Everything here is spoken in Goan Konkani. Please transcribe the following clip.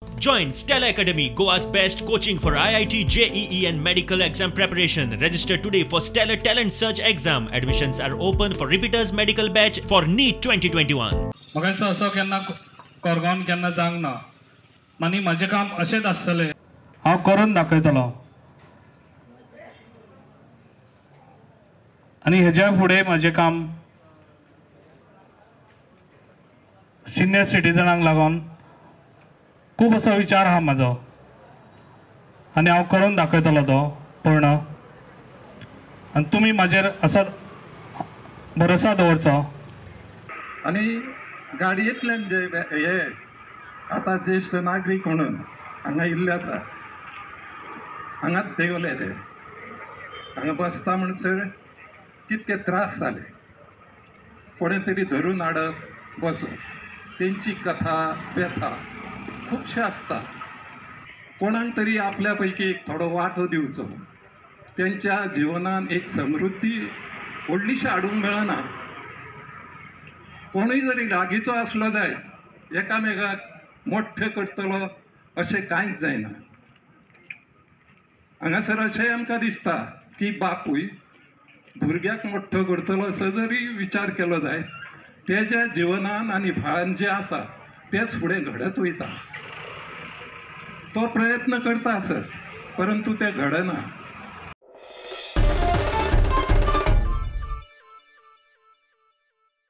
Join Stella Academy, Goa's best coaching for IIT, JEE and medical exam preparation. Register today for Stellar Talent Search exam. Admissions are open for repeaters medical batch for NEET 2021. म्हाका असो केन्ना कोरगांवान केन्ना जावंक ना आनी म्हाजें काम अशेंच आसतलें, हांव करून दाखयतलो. आनी हेज्या फुडें म्हाजें काम सिनियर सिटीजनांक लागून खूब असो विचार आहा म्हाजो आनी हांव करून दाखयतलो तो पूर्ण. आनी तुमी म्हाजेर असो भरोसा दवरचो. आनी गाडयेंतल्यान जे हे आतां ज्येश्ठ नागरीक म्हणून हांगा इल्ले आसा, हांगाच देंवले ते, हांगा बसता म्हणसर कितके त्रास जाले, कोणें तरी धरून हाडप बसप, तेंची कथा व्यथा खुबशे आसता. कोणाक तरी आपल्या पैकी एक थोडो वांटो दिवचो, तेंच्या जिवनान एक समृद्धी व्हडलीशी हाडूंक मेळना. कोणूय जरी लागींचो आसलो जायत एकामेकाक मोठे करतलो अशें कांयच जायना. हांगासर अशेंय आमकां दिसता की बापूय भुरग्याक मोठो करतलो असो जरी विचार केलो जायत तेज्या जिवनान आनी भान जें आसा तेच फुडें घडत वयता. तो प्रयत्न करता आसत परंतु तें घडना.